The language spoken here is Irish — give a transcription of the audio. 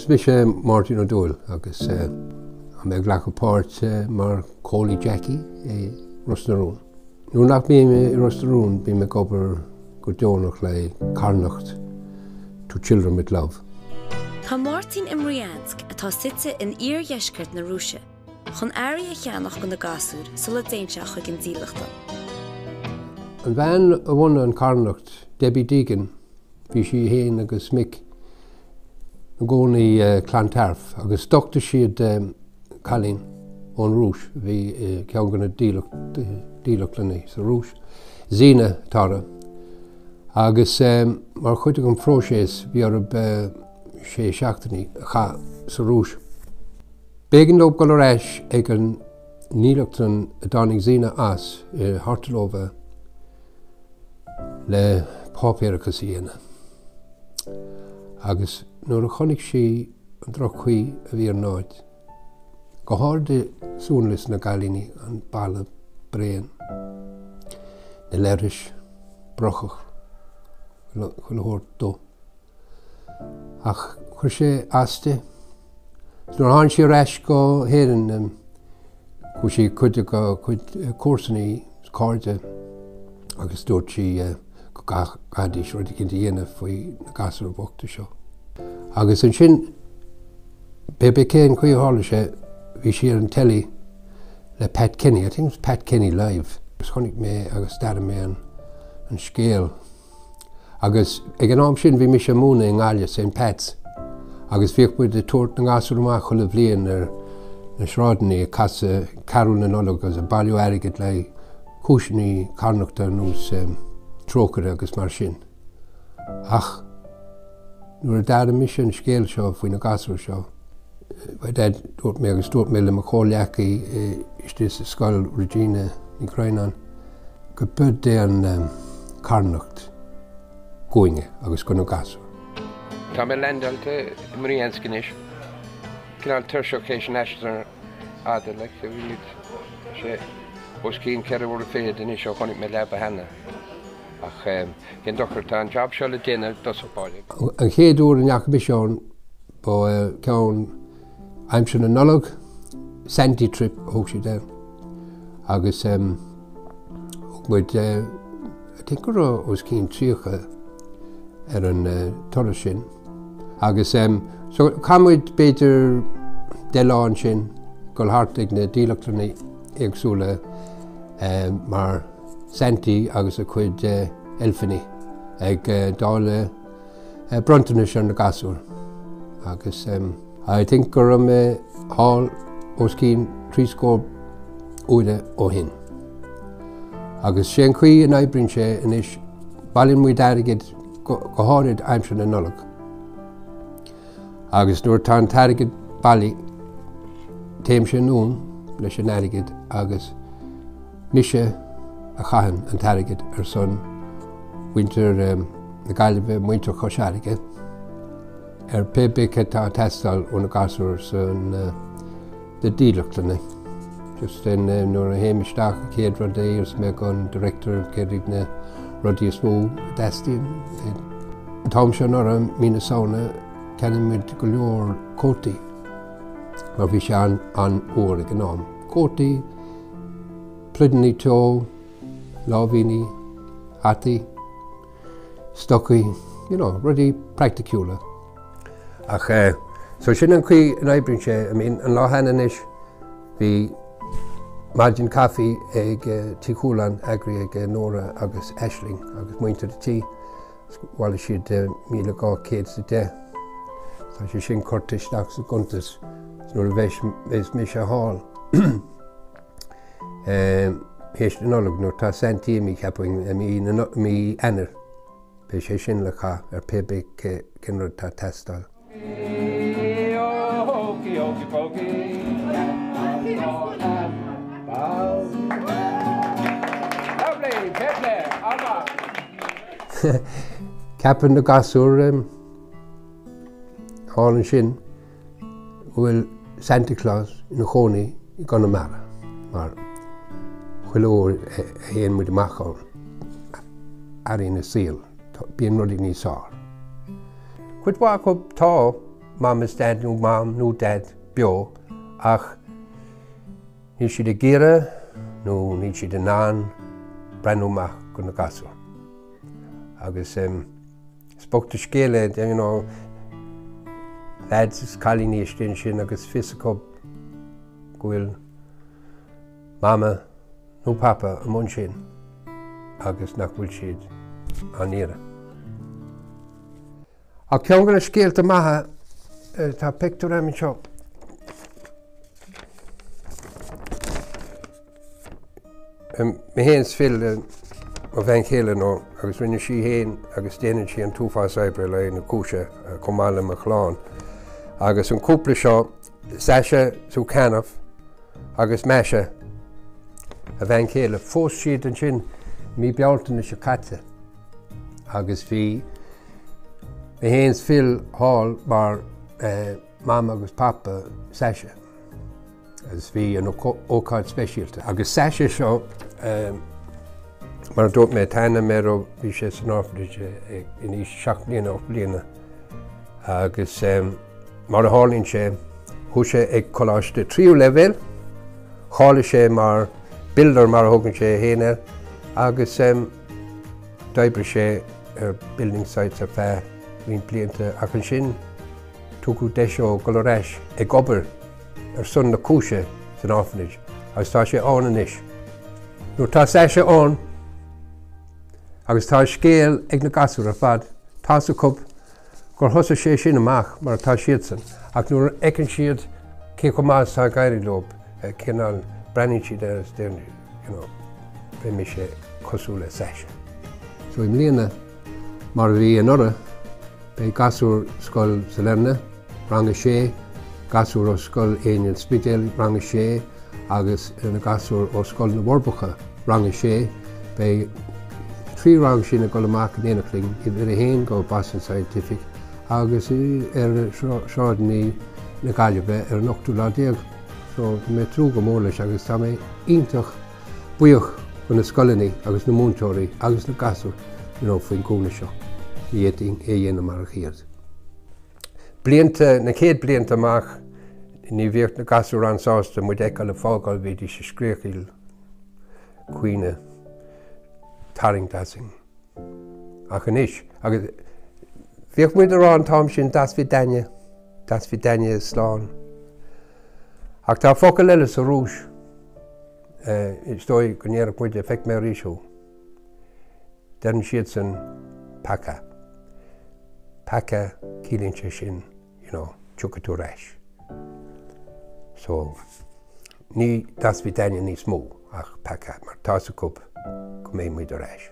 Is mise Máirtín Ó Dubhghaill agus tá mé ag glacadh páirt mar Chóilí Jackie i Ros na Rún. Nuair nach mbím i Ros na Rún bím ag obair go deonach le carthanacht To Children With Love. Tá Máirtín i mBryansk, atá suite in iardheisceart na Rúise, chun earraí a cheannach do na gasúir sula dtéann sé chuig an dílleachtlann. An bhean a bhunaigh an carthanacht, Debbie Deegan, Bhí sí fhéin agus mic ina gcónaí i Clontarf agus d'uchtaigh siad cailín ón Rúis a bhí i gceann de na dílleachtlanna sa Rúis, Zina atá uirthi. Agus mar chuid den phróiseas bhí orthu sé seachtainí a chaitheamh sa Rúis. B'éigean dóibh dul ar ais ag an ndílleachtlann a dtáinig Zina as i Chortolova, le páipéarachas a dhéanamh. Agus nuair a chonaic sí an droch-chaoi a bhí ar an áit, go háirid i suanlios na gcailíní, an balla bréan, na leithris, brocach, chuile shórt dubh. Ach chuir sé as di. Nuair a tháinig sí ar ais go hÉirinn, chuaigh sí chuig cuid dá cuid comharsanaí is cairde agus dúirt sí go gcaithfidís rud éicint a dhéanamh faoi na gasúir bhochta seo. Agus ansin, pé bith cén chaoi a tharla sé, bhí sí ar an telly le Pat Kenny, I think it was Pat Kenny Live. Agus chonaic mé agus d'airigh mé an scéal. Agus ag an am sin bhí mise ag múineadh i nGaillimh, St Pat's, agus bhíodh muid ag tabhairt na ngasúr amach chuile bhliain ar na sráideanna ag casadh carúil na Nollag agus ag bailiú airgid le cúiseanna carthanachta ar nós Trócaire agus mar sin. Ach nuair a d'airigh mise an scéal seo faoi na gasúir seo, dúirt mé agus dúirt mé le mo chomhghleacaí istigh sa scoil, Regina Ní Dhroighneáin, go b'in é an carthanacht dhúinne agus do na gasúir. Tá mé leaindeáilte i mBryansk anois. Cineál tuirseach théis an aistear fhada, like, bhí sé os cionn 24 uair anois ó chonaic mé leaba cheana. Ach cén dochar, tá an jab seo le déanamh i dtosach báire. An chéad uair a ndeachaigh mise ann ba ceann aimsir na Nollag, Santy Trip a thug siad air. Agus thug muid, I think go raibh os cionn 30 ar an turas sin. Agus so chaith muid b'fhéidir 10 lá ansin, dul thart ag na dílleachtlanna éagsúla mar Santy agus a chuid eilfeanna ag dáileadh bronntanais ar na gasúir. Agus I think go raibh mé thall os cionn trí scór uaire ó shin. Agus sé an chaoi a n-oibríonn sé anois, bailíonn muid airgead go háirid aimsir na Nollag. Agus nuair atá an t-airgead bailithe, téimse anonn leis an airgead agus mise a chaitheann an t-airgead ar son mhuintir na Gaillimhe, muintir Chois Fharraige, ar pé bith atá ag teastáil ó na gasúir san na dílleachtlanna. Just then nuair a théim isteach an chéad rud é is mé gon director céard iad na rudaí is mó a dteastaíonn. An t-am seo anuraidh, mí na Samhna, cheannaigh muid go leor cótaí mar bhí sé an-fhuar ag an am. Cótaí, pluideanna teo, láimhíní, hataí, stocaí, you know, rudaí praiticiúla. Ach eh, so sin an chaoi a n-oibríonn sé, I mean, an lá cheana anois bhí maidin caife ag eh, Tigh Chualáin eagraithe ag Nóra agus Aisling agus muintir an tí. Bhailigh siad 1,210. Tá sé sin curtha isteach sa gcuntas nuair a bheas mise thall. Théis na Nollag nuair tá Santy imithe cheapfainn i mí Eanáir beidh sé sin le caitheamh ar pé bith cén rud atá ag teastáil. Ceapann na gasúir thall ansin go bhfuil Santa Claus ina chónaí i gConamara mar chuile uair a théann muid amach ann, athraíonn a saol, bíonn rudaí níos fearr. Cuid mhaith acu tá. Mam is Dad nó Mam nó Dad beo ach níl siad ag iarraidh nó níl siad in ann breathnú amach go na gasúir. Agus is bocht an scéal é, you know, lads is cailíní istigh ansin agus fios acu go bhfuil Mama nó Papa amuigh ansin agus nach bhfuil siad á n-iarraidh. Ach ceann de na scéalta maithe, tá pictiúr agam anseo. Mé féin is Phil, mo bhean chéile nó agus rinne sí féin agus déanann sí an t-uafás oibre le na cúise chomh maith le mo chlann. Agus an cúpla seo, Sasha Sukhanov agus Masha, a bhean chéile, phós siad ansin mí Bealtaine seo caite agus bhí mé féin is Phil thall mar Mama agus Papa Sasha. Agus bhí an ócáid speisialta. Agus Sasha seo, mar a dúirt mé, tá ainm air ó bhí sé san orphanage in aois 7 mbliana, 8 mbliana. Agus mar a tharlaíonn sé, chuaigh sé ag coláiste tríú leibhéal, cháiligh sé mar builder mar a thugann sé féin air, agus d'oibrigh sé ar building sites ar feadh roinnt blianta ach ansin tugadh deis dó dul ar ais ag obair ar son na cúise san orphanage agus tá sé ann anois. Nuair tá Sasha ann agus tá a scéal ag na gasúir ar fad, tá's acu gur thosaigh sé sin amach mar atá siadsan ach nuair a fheiceann siad cé chomh maith is atá ag éirí leo, cineál breathnaíonn siad air is deireann you know, beidh mise cosúil le Sasha. So i mbliana, mar a bhí anuraidh, Beidh gasúir Scoil Sailearna, Rang 6, gasúir ó Scoil Éinne an Spidéil, Rang 6, agus na gasúir ó Scoil na bhForbacha, Rang 6. Beidh 3 rang sin ag dul amach in éineacht linn, uimhir 1 go Boston Scientific agus ar sráideanna na Gaillimhe ar an ochtú lá déag. So tá mé ag tnúth go mór leis agus tá mé iontach buíoch do na scoileanna agus na múinteoirí agus na gasúir you know faoin gcúnamh seo. Ní fhéadfainn é a dhéanamh marach iad. Blianta, na chéad blianta amach ní bhíodh na gasúir an-sásta muid a fheiceáil ag fágáil, bhídís ag scréachaíl, caoineadh, tarraingt asainn. Ach anois, agus bhíodh muid ag rá an t-am sin dasvidaniya, dasvidaniya, slán. Ach tá focal eile sa Rúis. Is dóigh go ndéarfadh muide feicfidh mé arís thú. Deireann siadsan paka. Paka ciallaíonn sé sin you know tiocfaidh tú ar ais. So ní dasvidaniya níos mó ach paka mar tá's acu go mbeidh muid ar ais.